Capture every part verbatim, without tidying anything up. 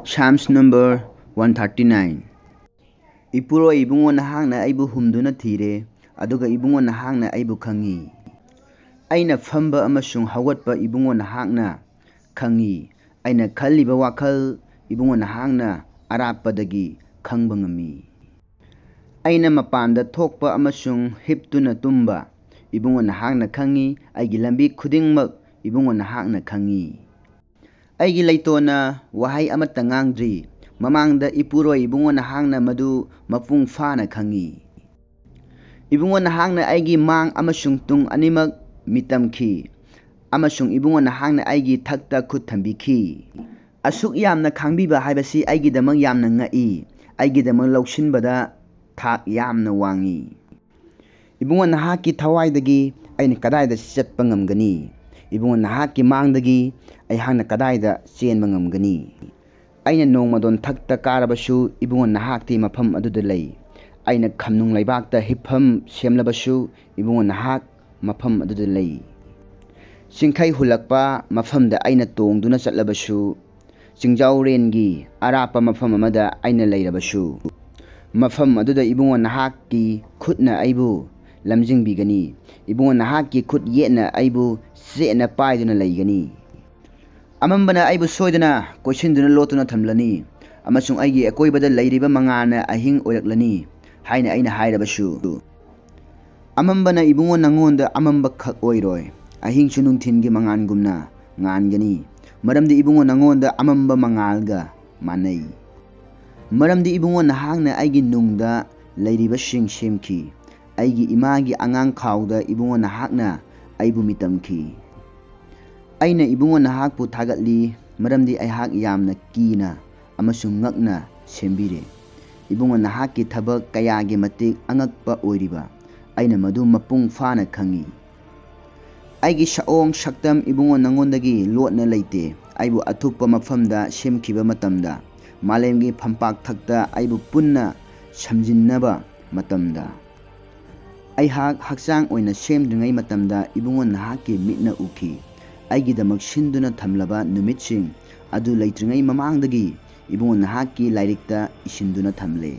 Psalms number one thirty-nine. ꯏꯄꯨꯔꯣꯏ ꯏꯕꯨꯡꯉꯣ ꯅꯍꯥꯛꯅ ꯑꯩꯕꯨ ꯍꯨꯝꯗꯨꯅ ꯊꯤꯔꯦ, ꯑꯗꯨꯒ ꯏꯕꯨꯡꯉꯣ ꯅꯍꯥꯛꯅ ꯑꯩꯕꯨ ꯈꯪꯉꯤ꯫ ꯑꯩꯅ ꯐꯝꯕ ꯑꯃꯁꯨꯡ ꯍꯧꯒꯠꯄ ꯏꯕꯨꯡꯉꯣ ꯅꯍꯥꯛꯅ ꯈꯪꯉꯤ꯫ ꯑꯩꯅ ꯈꯜꯂꯤꯕ ꯋꯥꯈꯜ ꯏꯕꯨꯡꯉꯣ ꯅꯍꯥꯛꯅ ꯑꯔꯥꯞꯄꯗꯒꯤ ꯈꯪꯕ ꯉꯝꯃꯤ꯫ ꯑꯩꯅ ꯃꯄꯥꯟꯗ ꯊꯣꯛꯄ ꯑꯃꯁꯨꯡ ꯍꯤꯞꯇꯨꯅ ꯇꯨꯝꯕ ꯏꯕꯨꯡꯉꯣ ꯅꯍꯥꯛꯅ ꯈꯪꯉꯤ꯫ ꯑꯩꯒꯤ ꯂꯝꯕꯤ ꯈꯨꯗꯤꯡꯃꯛ ꯏꯕꯨꯡꯉꯣ ꯅꯍꯥꯛꯅ ꯈꯪꯉꯤ꯫ ꯑꯩꯒꯤ ꯂꯩꯇꯣꯟꯅ ꯋꯥꯍꯩ ꯑꯃꯠꯇ ꯉꯥꯡꯗ꯭ꯔꯤ꯫ ꯃꯃꯥꯡꯗ ꯏꯄꯨꯔꯣꯏ ꯏꯕꯨꯡꯉꯣ ꯅꯍꯥꯛꯅ ꯃꯗꯨ ꯃꯄꯨꯡ ꯐꯥꯅ ꯈꯪꯉꯤ꯫ ꯏꯕꯨꯡꯉꯣ ꯅꯍꯥꯛꯅ ꯑꯩꯒꯤ ꯃꯥꯡ ꯑꯃꯁꯨꯡ ꯇꯨꯡ ꯑꯅꯤꯃꯛ ꯃꯤꯇꯝꯈꯤ, ꯑꯃꯁꯨꯡ ꯏꯕꯨꯡꯉꯣ ꯅꯍꯥꯛꯅ ꯑꯩꯒꯤ ꯊꯛꯇ ꯈꯨꯠ ꯊꯝꯕꯤꯈꯤ꯫ ꯑꯁꯨꯛ ꯌꯥꯝꯅ ꯈꯥꯡꯕꯤꯕ ꯍꯥꯏꯕꯁꯤ ꯑꯩꯒꯤꯗꯃꯛ ꯌꯥꯝꯅ ꯉꯛꯏ, ꯑꯩꯒꯤꯗꯃꯛ ꯂꯧꯁꯤꯟꯕꯗ ꯊꯥꯛ ꯌꯥꯝꯅ ꯋꯥꯡꯏ꯫ ꯏꯕꯨꯡꯉꯣ ꯅꯍꯥꯛꯀꯤ ꯊꯋꯥꯏꯗꯒꯤ ꯑꯩꯅ ꯀꯗꯥꯏꯗ ꯆꯠꯄ ꯉꯝꯒꯅꯤ? ꯏꯕꯨꯡꯉꯣ ꯅꯍꯥꯛꯀꯤ ꯃꯥꯡꯗꯒꯤ ꯑꯩꯍꯥꯛꯅ ꯀꯗꯥꯏꯗ ꯆꯦꯟꯕ ꯉꯝꯒꯅꯤ? ꯑꯩꯅ ꯅꯣꯡꯃꯗꯣꯟ ꯊꯛꯇ ꯀꯥꯔꯕꯁꯨ ꯏꯕꯨꯡꯉꯣ ꯅꯍꯥꯛꯇꯤ ꯃꯐꯝ ꯑꯗꯨꯗ ꯂꯩ꯫ ꯑꯩꯅ ꯈꯝꯅꯨꯡ ꯂꯩꯕꯥꯛꯇ ꯍꯤꯞꯐꯝ ꯁꯦꯝꯂꯕꯁꯨ ꯏꯕꯨꯡꯉꯣ ꯅꯍꯥꯛ ꯃꯐꯝ ꯑꯗꯨꯗ ꯂꯩ꯫ ꯆꯤꯡꯈꯩ ꯍꯨꯜꯂꯛꯄ ꯃꯐꯝꯗ ꯑꯩꯅ ꯇꯣꯡꯗꯨꯅ ꯆꯠꯂꯕꯁꯨ, ꯆꯤꯡꯖꯥꯎꯔꯦꯟꯒꯤ ꯑꯔꯥꯞꯄ ꯃꯐꯝ ꯑꯃꯗ ꯑꯩꯅ ꯂꯩꯔꯕꯁꯨ, ꯃꯐꯝ ꯑꯗꯨꯗ ꯏꯕꯨꯡꯉꯣ ꯅꯍꯥꯛꯀꯤ ꯈꯨꯠꯅ ꯑꯩꯕꯨ ꯂꯝꯖꯤꯡꯕꯤꯒꯅꯤ꯫ ꯏꯕꯨꯡꯉꯣ ꯅꯍꯥꯛꯀꯤ ꯈꯨꯠ ꯌꯦꯠꯅ ꯑꯩꯕꯨ ꯆꯦꯠꯅ ꯄꯥꯏꯗꯨꯅ ꯂꯩꯒꯅꯤ꯫ ꯑꯃꯝꯕꯅ ꯑꯩꯕꯨ ꯁꯣꯏꯗꯅ ꯀꯣꯏꯁꯤꯟꯗꯨꯅ ꯂꯣꯠꯇꯨꯅ ꯊꯝꯂꯅꯤ, ꯑꯃꯁꯨꯡ ꯑꯩꯒꯤ ꯑꯀꯣꯏꯕꯗ ꯂꯩꯔꯤꯕ ꯃꯉꯥꯜꯅ ꯑꯍꯤꯡ ꯑꯣꯏꯔꯛꯂꯅꯤ ꯍꯥꯏꯅ ꯑꯩꯅ ꯍꯥꯏꯔꯕꯁꯨ, ꯑꯃꯝꯕꯅ ꯏꯕꯨꯡꯉꯣ ꯅꯉꯣꯟꯗ ꯑꯃꯝꯕ ꯈꯛ ꯑꯣꯏꯔꯣꯏ, ꯑꯍꯤꯡꯁꯨ ꯅꯨꯡꯊꯤꯟꯒꯤ ꯃꯉꯥꯜꯒꯨꯝꯅ ꯉꯥꯟꯒꯅꯤ, ꯃꯔꯝꯗꯤ ꯏꯕꯨꯡꯉꯣ ꯅꯉꯣꯟꯗ ꯑꯃꯝꯕ ꯃꯉꯥꯜꯒ ꯃꯥꯟꯅꯩ꯫ ꯃꯔꯝꯗꯤ ꯏꯕꯨꯡꯉꯣ ꯅꯍꯥꯛꯅ ꯑꯩꯒꯤ ꯅꯨꯡꯗ ꯂꯩꯔꯤꯕꯁꯤꯡ ꯁꯦꯝꯈꯤ, ꯑꯩꯒꯤ ꯏꯃꯥꯒꯤ ꯑꯉꯥꯡ ꯈꯥꯎꯗ ꯏꯕꯨꯡꯉꯣ ꯅꯍꯥꯛꯅ ꯑꯩꯕꯨ ꯃꯤꯇꯝꯈꯤ꯫ ꯑꯩꯅ ꯏꯕꯨꯡꯉꯣ ꯅꯍꯥꯛꯄꯨ ꯊꯥꯒꯠꯂꯤ, ꯃꯔꯝꯗꯤ ꯑꯩꯍꯥꯛ ꯌꯥꯝꯅ ꯀꯤꯅ ꯑꯃꯁꯨꯡ ꯉꯛꯅ ꯁꯦꯝꯕꯤꯔꯦ꯫ ꯏꯕꯨꯡꯉꯣ ꯅꯍꯥꯛꯀꯤ ꯊꯕꯛ ꯀꯌꯥꯒꯤ ꯃꯇꯤꯛ ꯑꯉꯛꯄ ꯑꯣꯏꯔꯤꯕ ꯑꯩꯅ ꯃꯗꯨ ꯃꯄꯨꯡ ꯐꯥꯅ ꯈꯪꯏ꯫ ꯑꯩꯒꯤ ꯁꯛꯑꯣꯡ ꯁꯛꯇꯝ ꯏꯕꯨꯡꯉꯣ ꯅꯉꯣꯟꯗꯒꯤ ꯂꯣꯠꯅ ꯂꯩꯇꯦ꯫ ꯑꯩꯕꯨ ꯑꯊꯨꯞꯄ ꯃꯐꯝꯗ ꯁꯦꯝꯈꯤꯕ ꯃꯇꯝꯗ, ꯃꯥꯂꯦꯝꯒꯤ ꯐꯝꯄꯥꯛ ꯊꯛꯇ ꯑꯩꯕꯨ ꯄꯨꯟꯅ ꯁꯝꯖꯤꯟꯅꯕ ꯃꯇꯝꯗ, ꯑꯩꯍꯥꯛ ꯍꯛꯆꯥꯡ ꯑꯣꯏꯅ ꯁꯦꯝꯗ꯭ꯔꯤꯉꯩ ꯃꯇꯝꯗ ꯏꯕꯨꯡꯉꯣ ꯅꯍꯥꯛꯀꯤ ꯃꯤꯠꯅ ꯎꯈꯤ꯫ ꯑꯩꯒꯤꯗꯃꯛ ꯁꯤꯟꯗꯨꯅ ꯊꯝꯂꯕ ꯅꯨꯃꯤꯠꯁꯤꯡ ꯑꯗꯨ ꯂꯩꯇ꯭ꯔꯤꯉꯩ ꯃꯃꯥꯡꯗꯒꯤ ꯏꯕꯨꯡꯉꯣ ꯅꯍꯥꯛꯀꯤ ꯂꯥꯏꯔꯤꯛꯇ ꯏꯁꯤꯟꯗꯨꯅ ꯊꯝꯂꯦ꯫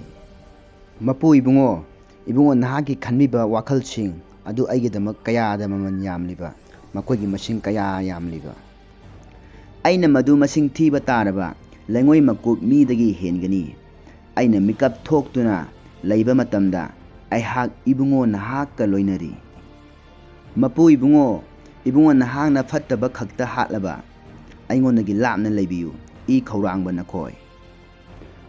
ꯃꯄꯨ ꯏꯕꯨꯡꯉꯣ, ꯏꯕꯨꯡꯉꯣ ꯅꯍꯥꯛꯀꯤ ꯈꯟꯕꯤꯕ ꯋꯥꯈꯜꯁꯤꯡ ꯑꯗꯨ ꯑꯩꯒꯤꯗꯃꯛ ꯀꯌꯥꯗ ꯃꯃꯜ ꯌꯥꯝꯂꯤꯕ, ꯃꯈꯣꯏꯒꯤ ꯃꯁꯤꯡ ꯀꯌꯥ ꯌꯥꯝꯂꯤꯕ꯫ ꯑꯩꯅ ꯃꯗꯨ ꯃꯁꯤꯡ ꯊꯤꯕ ꯇꯥꯔꯕ, ꯂꯩꯉꯣꯏ ꯃꯀꯨꯞ ꯃꯤꯗꯒꯤ ꯍꯦꯟꯒꯅꯤ꯫ ꯑꯩꯅ ꯃꯤꯀꯞ ꯊꯣꯛꯇꯨꯅ ꯂꯩꯕ ꯃꯇꯝꯗ ꯑꯩꯍꯥꯛ ꯏꯕꯨꯡꯉꯣ ꯅꯍꯥꯛꯀ ꯂꯣꯏꯅꯔꯤ꯫ ꯃꯄꯨ ꯏꯕꯨꯡꯉꯣ, ꯏꯕꯨꯡꯉꯣ ꯅꯍꯥꯛꯅ ꯐꯠꯇꯕ ꯈꯛꯇ ꯍꯥꯠꯂꯕ, ꯑꯩꯉꯣꯟꯗꯒꯤ ꯂꯥꯞꯅ ꯂꯩꯕꯤꯌꯨ, ꯏ ꯈꯧꯔꯥꯡꯕ ꯅꯈꯣꯏ꯫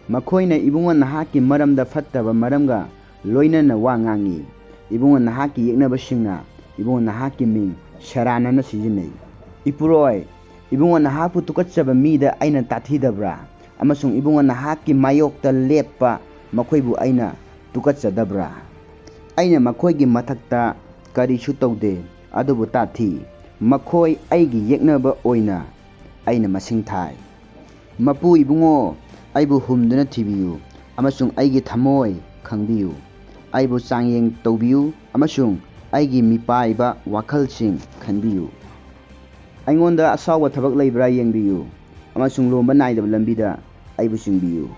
ꯃꯈꯣꯏꯅ ꯏꯕꯨꯡꯉꯣ ꯅꯍꯥꯛꯀꯤ ꯃꯔꯝꯗ ꯐꯠꯇꯕ ꯃꯔꯝꯒ ꯂꯣꯏꯅꯅ ꯋꯥ ꯉꯥꯡꯏ꯫ ꯏꯕꯨꯡꯉꯣ ꯅꯍꯥꯛꯀꯤ ꯌꯦꯛꯅꯕꯁꯤꯡꯅ ꯏꯕꯨꯡꯉꯣ ꯅꯍꯥꯛꯀꯤ ꯃꯤꯡ ꯁꯦꯔꯥꯟꯅꯅ ꯁꯤꯖꯤꯟꯅꯩ꯫ ꯏꯄꯨꯔꯣꯏ, ꯏꯕꯨꯡꯉꯣ ꯅꯍꯥꯛꯄꯨ ꯇꯨꯀꯠꯆꯕ ꯃꯤꯗ ꯑꯩꯅ ꯇꯥꯊꯤꯗꯕ꯭ꯔꯥ? ꯑꯃꯁꯨꯡ ꯏꯕꯨꯡꯉꯣ ꯅꯍꯥꯛꯀꯤ ꯃꯥꯌꯣꯛꯇ ꯂꯦꯞꯄ ꯃꯈꯣꯏꯕꯨ ꯑꯩꯅ ꯇꯨꯀꯠꯆꯗꯕ꯭ꯔꯥ? ꯑꯩꯅ ꯃꯈꯣꯏꯒꯤ ꯃꯊꯛꯇ ꯀꯔꯤꯁꯨ ꯇꯧꯗꯦ, ꯑꯗꯨꯕꯨ ꯇꯥꯊꯤ꯫ ꯃꯈꯣꯏ ꯑꯩꯒꯤ ꯌꯦꯛꯅꯕ ꯑꯣꯏꯅ ꯑꯩꯅ ꯃꯁꯤꯡ ꯊꯥꯏ꯫ ꯃꯄꯨ ꯏꯕꯨꯡꯉꯣ, ꯑꯩꯕꯨ ꯍꯨꯝꯗꯨꯅ ꯊꯤꯕꯤꯌꯨ ꯑꯃꯁꯨꯡ ꯑꯩꯒꯤ ꯊꯃꯣꯏ ꯈꯪꯕꯤꯌꯨ꯫ ꯑꯩꯕꯨ ꯆꯥꯡꯌꯦꯡ ꯇꯧꯕꯤꯌꯨ ꯑꯃꯁꯨꯡ ꯑꯩꯒꯤ ꯃꯤꯄꯥꯏꯕ ꯋꯥꯈꯜꯁꯤꯡ ꯈꯟꯕꯤꯌꯨ꯫ ꯑꯩꯉꯣꯟꯗ ꯑꯁꯥꯎꯕ ꯊꯕꯛ ꯂꯩꯕ꯭ꯔꯥ ꯌꯦꯡꯕꯤꯌꯨ ꯑꯃꯁꯨꯡ ꯂꯣꯝꯕ ꯅꯥꯏꯗꯕ ꯂꯝꯕꯤꯗ ꯑꯩꯕꯨ ꯆꯤꯡꯕꯤꯌꯨ꯫